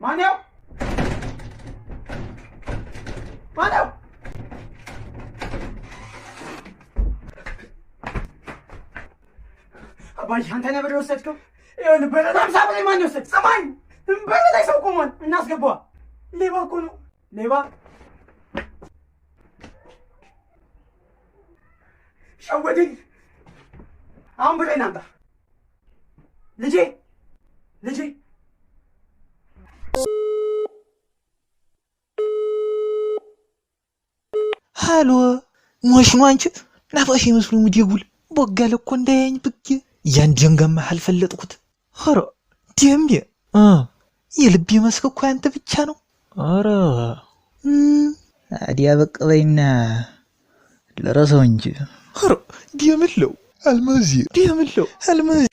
ማነው? ማነው? አባዬ አንተ ነህ ብር የወሰድከው? ይኸውልህ በር ላይ 50 ብር ማን የወሰድ? ስማኝ፣ በር ላይ ሰው ቆሟል፣ እናስገባዋ። ሌባ እኮ ነው ሌባ። ሸወደኝ። አሁን ብሬን አምጣ። ልጄ ልጄ። ሃሎ ሞሽኑ አንቺ ናፋሽ ይመስሉ ሙዲጉል ቦጋለ እኮ እንዳያኝ ብጌ ያን ደንጋማ አልፈለጥኩት። ኧረ ደሜ የልቤ መስክ እኮ ያንተ ብቻ ነው። ኧረ አዲያ በቅ በይና ለረሰው እንጂ። ኧረ ደምለው አልማዚ ደምለው አልማዚ።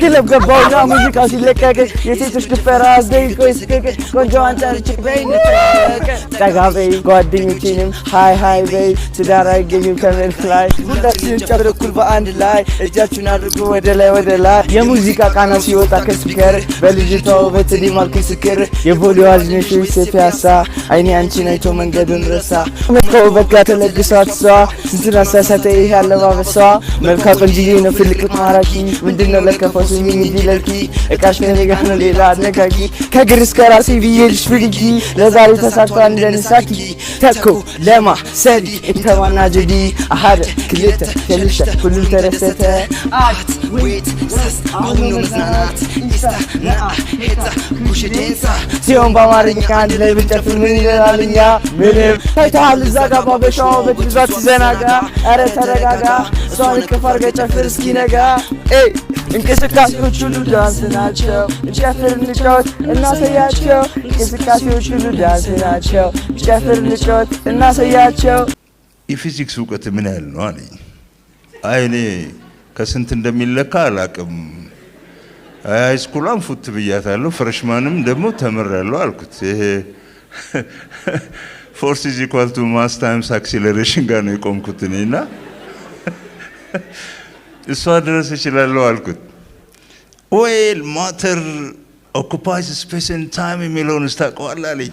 ክለብ ገባውና ሙዚቃው ሲለቀቅ የሴቶች ድፈራ አስደንቆ ስቅቅ፣ ቆንጆዋን ጠርቼ በይ እንጠቀቅ፣ ጠጋ በይ ጓደኞቼንም hi hi በይ፣ ትዳር አይገኝም ከምድር ላይ፣ ሁላችንም ጨፍር እኩል በአንድ ላይ፣ እጃችሁን አድርጉ ወደ ላይ ወደ ላይ። የሙዚቃ ቃና ሲወጣ ከ speaker በልጅቷ ውበት እኔም አልኩኝ ስክር። የቦሌዋ ልጅ ነሽ ፒያሳ፣ አይኔ አንቺን አይቶ መንገዱን ረሳ። ከውበት ጋር ተለግሷት እሷ ስንቱን አሳሳተ ይህ አለባበሷ። መልኳ ቆንጅዬ ነው ፍልቅልቅ ማራኪ፣ ምንድነው ለከፋው ስሚኝ እንዲህ ለልኪ፣ እቃሽ ከኔ ጋር ነው ሌላ አነካኪ፣ ከእግር እስከ ራሴ ብዬልሽ ፍግጊ፣ ለዛሬ ተሳክቷል እንደንሳኪ። ተኮ ለማ ሰዲ እንተማና ጀዲ፣ አሃደ ክልተ ሰለስተ ሁሉም ተደሰተ። አት ዌት ሰስ አሁን ነው መዝናናት፣ ኢሳ ነአ ሄታ ኩሽ ዴንሳ ሲሆን በአማርኛ አንድ ላይ ብንጨፍር ምን ይለናል? እኛ ምንም ታይተሃል እዛ ጋ ባበሻው በትብዛት ሲዘናጋ። ኧረ ተረጋጋ፣ እሷን እቅፍ አድርገህ ጨፍር እስኪነጋ። ኤይ እንቅስቃሴዎች ሁሉ ዳንስ ናቸው። እንጨፍር እንጫወት እናሳያቸው። እንቅስቃሴዎች ሁሉ ዳንስ ናቸው። እንጨፍር እንጫወት እናሳያቸው። የፊዚክስ እውቀት ምን ያህል ነው አለኝ። አይ እኔ ከስንት እንደሚለካ አላቅም። High school ሏን ፉት ብያታለሁ፣ freshman ም ደግሞ ተምሬያለሁ አልኩት። ይሄ force is equal to mass times acceleration ጋር ነው የቆምኩት እኔ እና እሷ ድረስ እችላለሁ አልኩት። Well, matter occupies space and time የሚለውን ታውቀዋለህ አለኝ።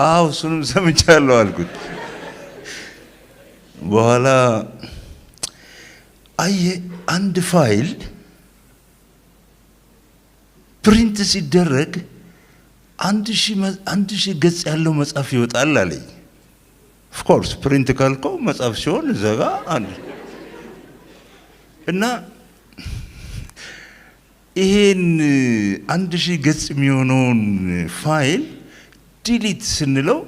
አዎ እሱንም ሰምቻለሁ አልኩት። በኋላ አየ አንድ file print ሲደረግ 1000 ገጽ ያለው መጽሐፍ ይወጣል አለኝ። Of course print ካልከው መጽሐፍ ሲሆን እዛ ጋ አንድ እና ይሄን 1000 ገጽ የሚሆነውን file delete ስንለው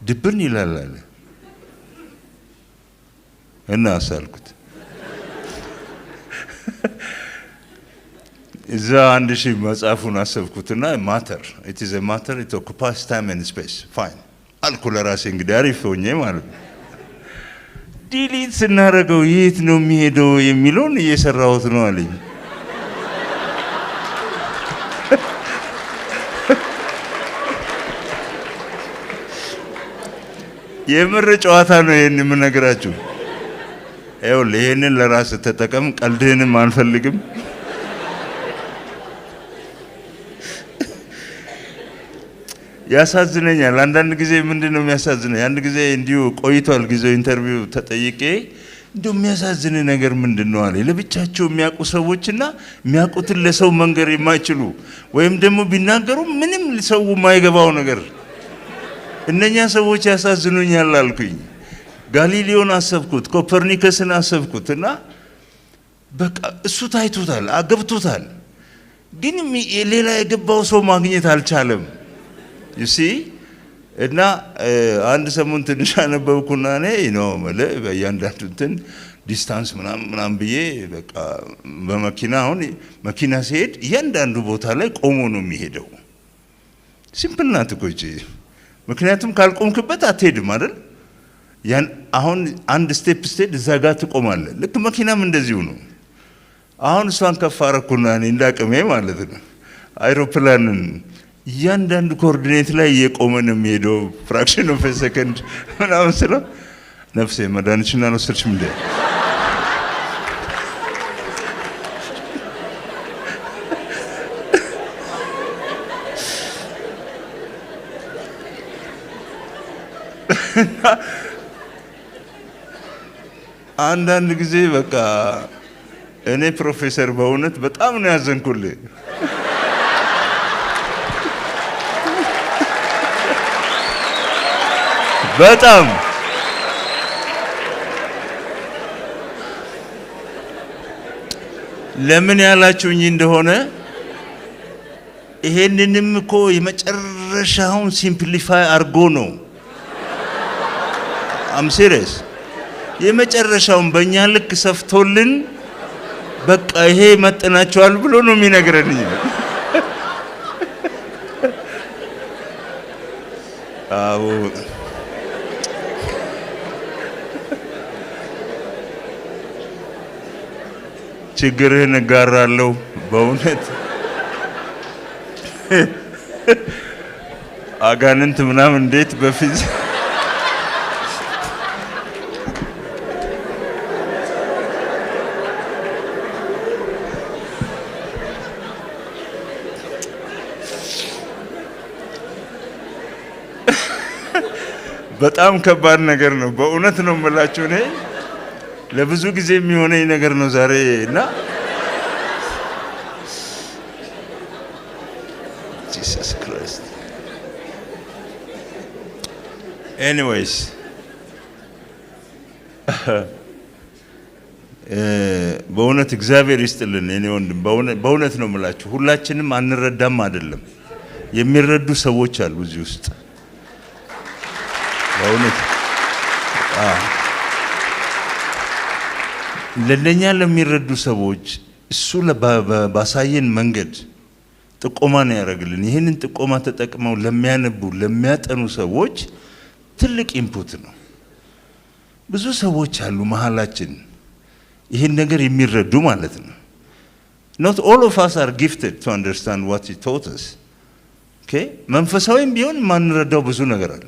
ድብን ይላል አለ። እና አሳልኩት። እዛ 1000 መጽሐፉን አሰብኩትና matter, it is matter, it occupies time and space, fine አልኩ ለራሴ፣ እንግዲህ አሪፍ ሆኜ ማለት ነው። Delete ስናደርገው የት ነው የሚሄደው የሚለውን እየሰራሁት ነው አለኝ። የምር ጨዋታ ነው ይሄን የምነግራችሁ። ይኸውልህ ይሄንን ለራስህ ተጠቀም፣ ቀልድህንም አንፈልግም። ያሳዝነኛል። አንዳንድ ጊዜ ምንድን ነው የሚያሳዝነኝ? አንድ ጊዜ እንዲሁ ቆይቷል ጊዜው interview ተጠይቄ እንዲሁ የሚያሳዝን ነገር ምንድን ነው አለ። ለብቻቸው የሚያውቁ ሰዎችና የሚያውቁትን ለሰው መንገር የማይችሉ ወይም ደግሞ ቢናገሩ ምንም ሰው የማይገባው ነገር፣ እነኛ ሰዎች ያሳዝኑኛል አልኩኝ። ጋሊሊዮን አሰብኩት፣ ኮፐርኒከስን አሰብኩት እና በቃ እሱ ታይቶታል፣ አገብቶታል። ግን ሌላ የገባው ሰው ማግኘት አልቻለም። You see፣ እና አንድ ሰሞን ትንሽ አነበብኩና እኔ ነው የምልህ በእያንዳንዱ እንትን Distance ምናምን ምናምን ብዬ በቃ በመኪና፣ አሁን መኪና ሲሄድ እያንዳንዱ ቦታ ላይ ቆሞ ነው የሚሄደው። Simple ናት እኮ ይቺ። ምክንያቱም ካልቆምክበት አትሄድም አይደል? ያን አሁን አንድ step ስትሄድ እዛ ጋር ትቆማለህ። ልክ መኪናም እንደዚሁ ነው። አሁን እሷን ከፍ አረኩና እኔ እንዳቅሜ ማለት ነው አይሮፕላንን እያንዳንዱ coordinate ላይ እየቆመ ነው የሚሄደው፣ fraction of second ምናምን ስለው ነፍሴ መድኃኒትሽን አልወሰድሽም እንዴ? አንዳንድ ጊዜ በቃ እኔ ፕሮፌሰር በእውነት በጣም ነው ያዘንኩልህ። በጣም ለምን ያላችሁኝ እንደሆነ ይሄንንም እኮ የመጨረሻውን simplify አድርጎ ነው። I'm serious፣ የመጨረሻውን በእኛ ልክ ሰፍቶልን በቃ ይሄ ይመጥናቸዋል ብሎ ነው የሚነግረን። አዎ፣ ችግርህን እጋራለሁ በእውነት። አጋንንት ምናምን እንዴት በፊት በጣም ከባድ ነገር ነው። በእውነት ነው የምላችሁ። እኔ ለብዙ ጊዜ የሚሆነኝ ነገር ነው ዛሬ እና Jesus Christ። Anyways፣ በእውነት እግዚአብሔር ይስጥልን የኔ ወንድም። በእውነት ነው የምላችሁ። ሁላችንም አንረዳም አይደለም፣ የሚረዱ ሰዎች አሉ እዚህ ውስጥ በእውነት። ለእነኛ ለሚረዱ ሰዎች እሱ ባሳየን መንገድ ጥቆማ ነው ያደረግልን። ይህንን ጥቆማ ተጠቅመው ለሚያነቡ፣ ለሚያጠኑ ሰዎች ትልቅ input ነው። ብዙ ሰዎች አሉ መሀላችን ይህን ነገር የሚረዱ ማለት ነው። Not all of us are gifted to understand what he taught us። Okay፣ መንፈሳዊም ቢሆን የማንረዳው ብዙ ነገር አለ።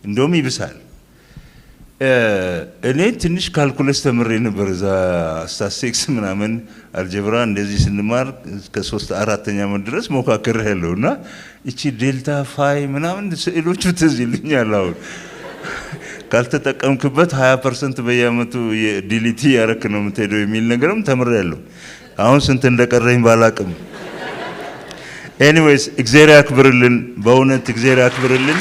እንደውም ይብሳል። እኔ ትንሽ calculus ተምሬ ነበር፣ እዛ ስታቲስቲክስ ምናምን algebra እንደዚህ ስንማር እስከ ሶስት አራተኛ ዓመት ድረስ ሞካክሬያለሁ እና እቺ delta phi ምናምን ስዕሎቹ ትዝ ይሉኛል። አሁን ካልተጠቀምክበት 20% በየአመቱ delete እያረክ ነው የምትሄደው የሚል ነገርም ተምሬያለሁ። አሁን ስንት እንደቀረኝ ባላቅም። Anyways፣ እግዚአብሔር ያክብርልን፣ በእውነት እግዚአብሔር ያክብርልን።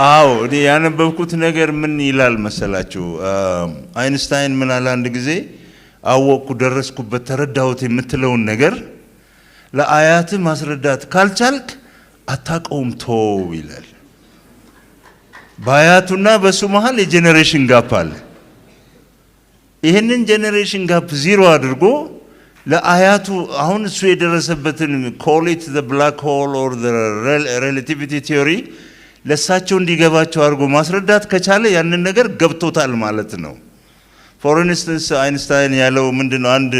አዎ፣ እኔ ያነበብኩት ነገር ምን ይላል መሰላችሁ? አይንስታይን ምን አለ? አንድ ጊዜ አወቅኩ፣ ደረስኩበት፣ ተረዳሁት የምትለውን ነገር ለአያትህ ማስረዳት ካልቻልክ አታውቀውም፣ ተወው ይላል። በአያቱና በእሱ መሀል የ generation gap አለ። ይህንን generation gap zero አድርጎ ለአያቱ አሁን እሱ የደረሰበትን፣ call it the black hole or relativity theory፣ ለእሳቸው እንዲገባቸው አድርጎ ማስረዳት ከቻለ ያንን ነገር ገብቶታል ማለት ነው። For instance፣ አይንስታይን ያለው ምንድን ነው? አንድ፣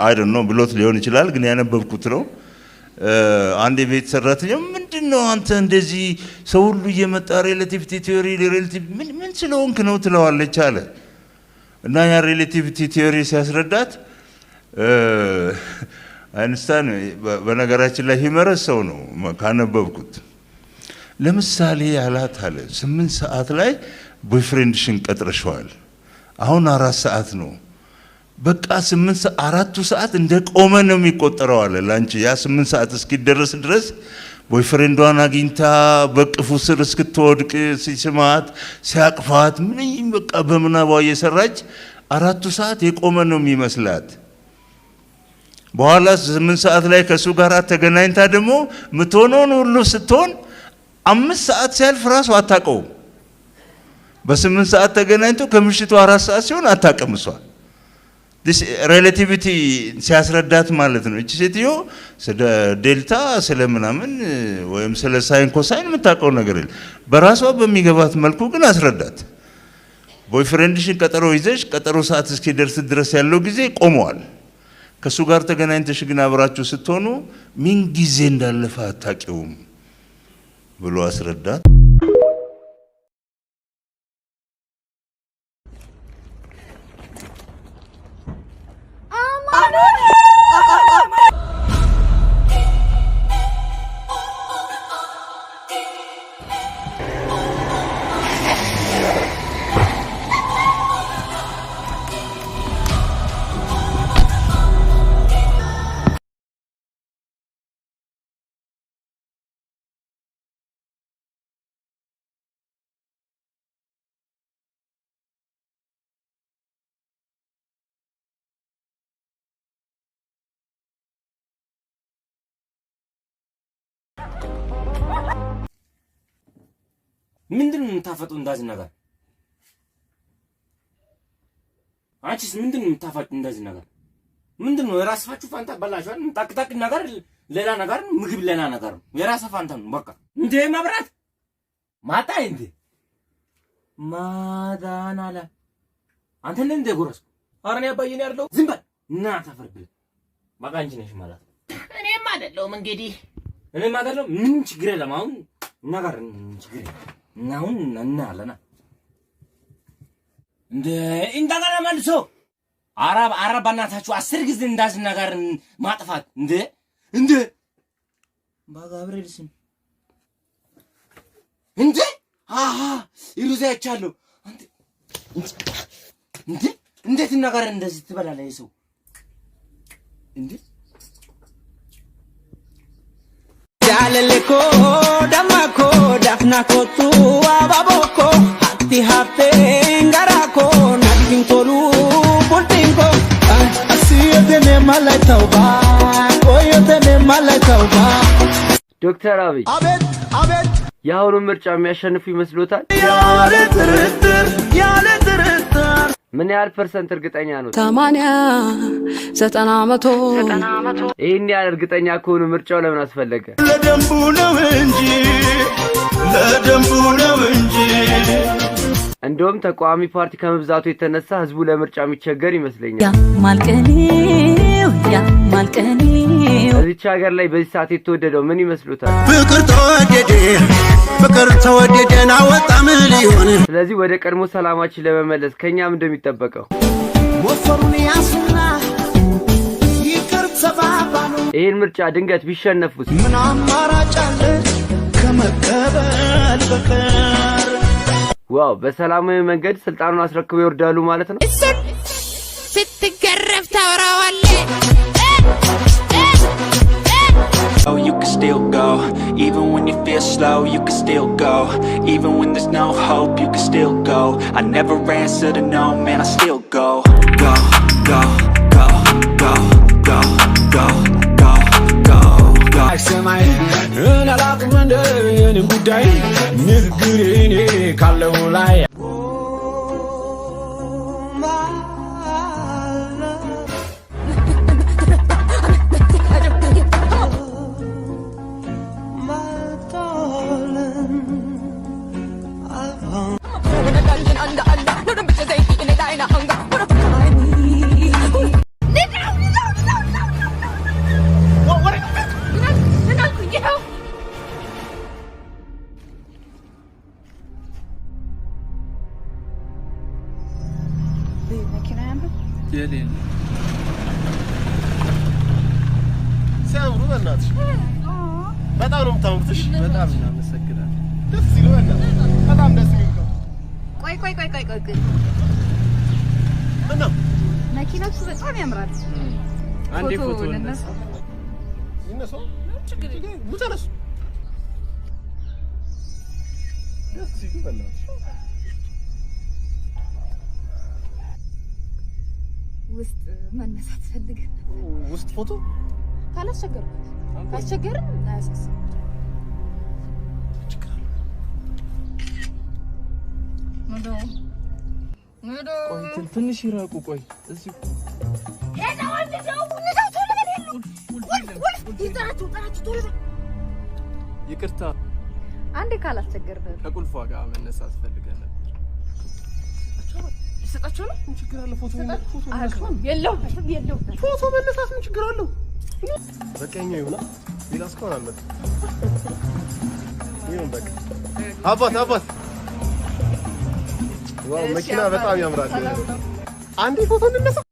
I don't know፣ ብሎት ሊሆን ይችላል፣ ግን ያነበብኩት ነው። አንድ የቤት ሰራተኛ ምንድን ነው አንተ እንደዚህ ሰው ሁሉ እየመጣ relativity theory relative ምን ምን ስለሆንክ ነው ትለዋለች አለ። እና ያ relativity theory ሲያስረዳት አይንስታይን በነገራችን ላይ humorous ሰው ነው ካነበብኩት። ለምሳሌ ያላት አለ፣ 8 ሰዓት ላይ boyfriend ሽን ቀጥረሸዋል። አሁን 4 ሰዓት ነው። በቃ 8 4ቱ ሰዓት እንደ ቆመ ነው የሚቆጠረው አለ ላንቺ። ያ 8 ሰዓት እስኪደረስ ድረስ boyfriend ዷን አግኝታ በቅፉ ስር እስክትወድቅ ሲስማት ሲያቅፋት ምን በቃ በምናቧ እየሰራች 4ቱ ሰዓት የቆመ ነው የሚመስላት። በኋላ 8 ሰዓት ላይ ከእሱ ጋር ተገናኝታ ደግሞ ምትሆነውን ሁሉ ስትሆን 5 ሰዓት ሲያልፍ ራሱ አታውቀውም። በ8 ሰዓት ተገናኝቶ ከምሽቱ 4 ሰዓት ሲሆን አታውቅም እሷ። This relativity ሲያስረዳት ማለት ነው። እቺ ሴትዮ ስለ ዴልታ ስለ ምናምን ወይም ስለ sine cosine የምታውቀው ነገር የለም። በራሷ በሚገባት መልኩ ግን አስረዳት። Boyfriend ሽን ቀጠሮ ይዘሽ ቀጠሮ ሰዓት እስኪደርስ ድረስ ያለው ጊዜ ቆመዋል። ከሱ ጋር ተገናኝተሽ ግን አብራችሁ ስትሆኑ ምን ጊዜ እንዳለፈ አታውቂውም ብሎ አስረዳት። ምንድን ነው የምታፈጡ እንደዚህ ነገር? አንቺስ ምንድን ነው የምታፋጩ እንደዚህ ነገር? ምንድን ነው የራሳችሁ ፋንታ በላችኋል። ጣቅጣቅ ነገር ሌላ ነገር፣ ምግብ ሌላ ነገር ነው። የራስ ፋንታ ነው በቃ። እንዴ መብራት ማጣ እንዴ ማዳን አለ አንተ ነህ እንደ ጎረስኩ። ኧረ እኔ አባዬ እኔ አይደለሁም። ዝም በል እና ተፈርብልህ በቃ አንቺ ነሽ ማለት ነው። እኔም አይደለሁም እንግዲህ። እኔም አይደለሁም። ምን ችግር የለም። አሁን ነገር ችግር የለም። አሁን እናያለና እንደ እንደገና መልሶ አረብ አረብ በእናታችሁ 10 ጊዜ እንዳዝን ነገር ማጥፋት እንደ እንደ በገብርኤል ስም እንደ አሃ ይሩዛ ያቻለሁ አንተ እንደ እንዴት ነገር እንደዚህ ትበላለህ ሰው እንዴ? Jaalallee damma koo dafna kootu abaaboo koo hatti haftee garaa koo natti hin tolu bultiin koo. ዶክተር አብይ አቤት አቤት፣ የአሁኑን ምርጫ የሚያሸንፉ ይመስሎታል? ያለ ጥርጥር ያለ ጥርጥር። ምን ያህል percent እርግጠኛ ነው? 80 90 100። ይህን ያህል እርግጠኛ ከሆኑ ምርጫው ለምን አስፈለገ? ለደንቡ ነው እንጂ ለደንቡ ነው እንጂ። እንደውም ተቃዋሚ ፓርቲ ከመብዛቱ የተነሳ ህዝቡ ለምርጫ የሚቸገር ይመስለኛል። ያማልቀኔው ያማልቀኔው። እዚች ሀገር ላይ በዚህ ሰዓት የተወደደው ምን ይመስሉታል? ፍቅር ተወደደ ፍቅር ተወደደ ናወጣ ሊሆን። ስለዚህ ወደ ቀድሞ ሰላማችን ለመመለስ ከኛም እንደሚጠበቀው ሞፈሩን ያሱና ይቅር ተባባሉ። ይህን ምርጫ ድንገት ቢሸነፉስ? ምን አማራጭ አለ ከመቀበል በቀር? Wow፣ በሰላማዊ መንገድ ስልጣኑን አስረክበው ይወርዳሉ ማለት ነው። እሱን ስትገረፍ ታወራዋለህ። You can still go, even when you feel slow. You can still go, even when there's no hope. You can still go. I never answer to no, man, I still go, go, go, go, go, go, go, go, go, go. ሰማይ እኔ አላውቅም እንደ የኔን ጉዳይ ንግግር እኔ ካለው ላይ። ሲያምሩ በእናትሽ በጣም ነው የምታምሩት። እሺ በጣም እናመሰግናለን። ደስ ሲሉ በእናትሽ በጣም ደስ የሚል ነው። ቆይ ቆይ ቆይ ቆይ ቆይ ቆይ፣ ምነው? መኪናችሁ በጣም ያምራል። አንዴ ፎቶ እንነሳ። ይነሱ ችግር የለም። ኑ ተነሱ። ደስ ሲሉ በእናትሽ። ውስጥ መነሳት ፈልገን። ውስጥ ፎቶ። ካላስቸገርኩት ካስቸገርን አያሳስብም። ቆይ ትንሽ ይራቁ። ቆይ እዚሁ ይቅርታ፣ አንዴ ካላስቸገርን ከቁልፏ ጋር መነሳት ፈልገን ነበር። ልሰጣቸው ነው። ምን ችግር አለ? ፎቶ የለሁበትም የለሁበትም። ፎቶ መነሳት ምን ችግር አለው? በቃ የእኛው ይሁና። ሌላ እስካሁን አልመጣም። ይሁን በቃ። አባት አባት፣ wow መኪና በጣም ያምራል። አንዴ ፎቶ እንነሳ።